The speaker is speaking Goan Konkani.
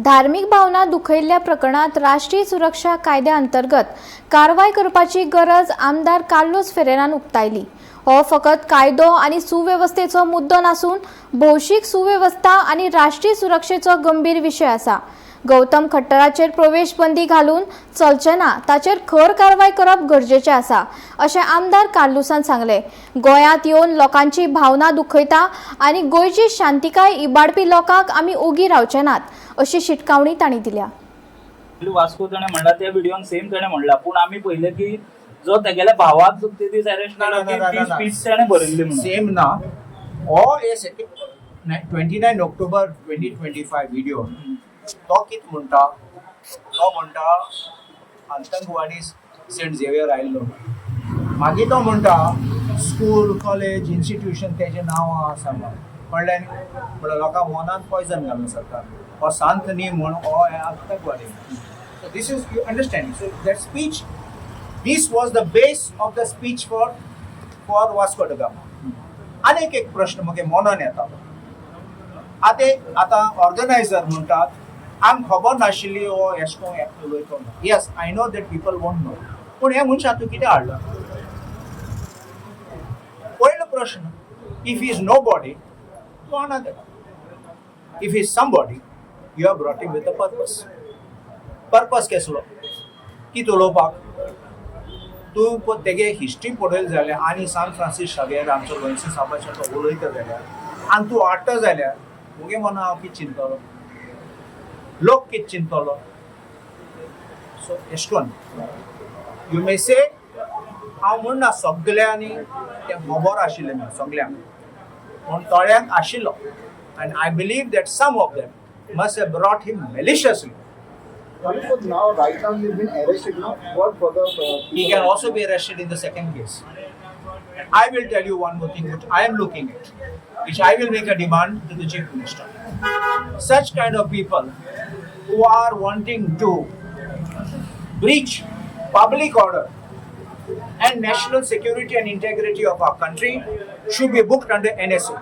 धार्मिक भावना दुखयल्ल्या प्रकरणात राष्ट्रीय सुरक्षा कायद्या अंतर्गत कारवाय करपाची गरज आमदार कार्लोस फेरेरान उक्तायली. हो फकत कायदो आनी सुवेवस्थेचो मुद्दो नासून भौशीक सुवेवस्था आनी राष्ट्रीय सुरक्षेचो गंभीर विशय आसा. गौतम खट्टराचेर प्रवेश बंदी घालून चलचे ना, ताचेर खर कारवाय करप गरजेचें आसा, अशें आमदार कार्लुसान सांगलें. गोंयांत येवन लोकांची भावना दुखयता आनी गोंयची शांतिकाय इबाडपी लोकांक आमी ओगी रावचे नात, अशी शिटकावणी तांणी दिल्या. वास्को ताणें म्हणला, त्या व्हिडिओन सेम ताणें म्हणला, पूण आमी पळयलें की जो तेगेल्या भावाक ते दीस अरेस्ट ना, केलो ना, ना, की ना, ती ना. स्पीच ताणें बरयल्ली म्हणून. सेम ना. हो हे second 29 October 2025 video, तो कित म्हणटा? तो म्हणटा, आतंकवादी सेंट झेवियर आयिल्लो. मागीर तो म्हणटा, स्कूल, कॉलेज, इन्स्टिट्यूशन तेजें नांव आसा म्हणून. कळ्ळें न्ही? म्हणल्यार लोकांक मनान पॉयजन घालून सरकार, हो सांत न्ही म्हूण, हो आतंकवादी. So this is, you understand, so that speech, this was the base of the speech for Vasco da Gama. आनीक एक प्रश्न म्हगे मनान येतालो. आतां आतां ऑर्गनायझर म्हणटात, आमकां खबर नाशिल्ली हो एशको उलयतो. Yes, I know that people won't know, पूण हे मनशां तूं कितें हाडला? पयलो प्रश्न, if is nobody, तूं हाडना तेका. If is somebody, you have brought him with a purpose. Purpose केसलो? कितें उलोवपाक? तूं तेगे हिस्ट्री पळयली जाल्यार आनी सांत फ्रांसीस शावियर आमचो गोंयचो साबाचो तो उलयता जाल्यार आनी तूं हाडटा जाल्यार मुगे मना हांव कितें चिंततलो, लोक कितें चिंततलो? सो एश कोन you may से, हांव म्हणना सगल्यांनी तें खबर आशिल्लें म्हणून सगल्यांक, पूण थोड्यांक आशिल्लो and I believe that some of them must have brought him maliciously. But now, right now, he's been arrested. Now, what further? He can also be arrested in the second case. I will tell you one more thing which I am looking at, which I will make a demand to the Chief Minister. Such kind of people who are wanting to breach public order and national security and integrity of our country should be booked under NSA.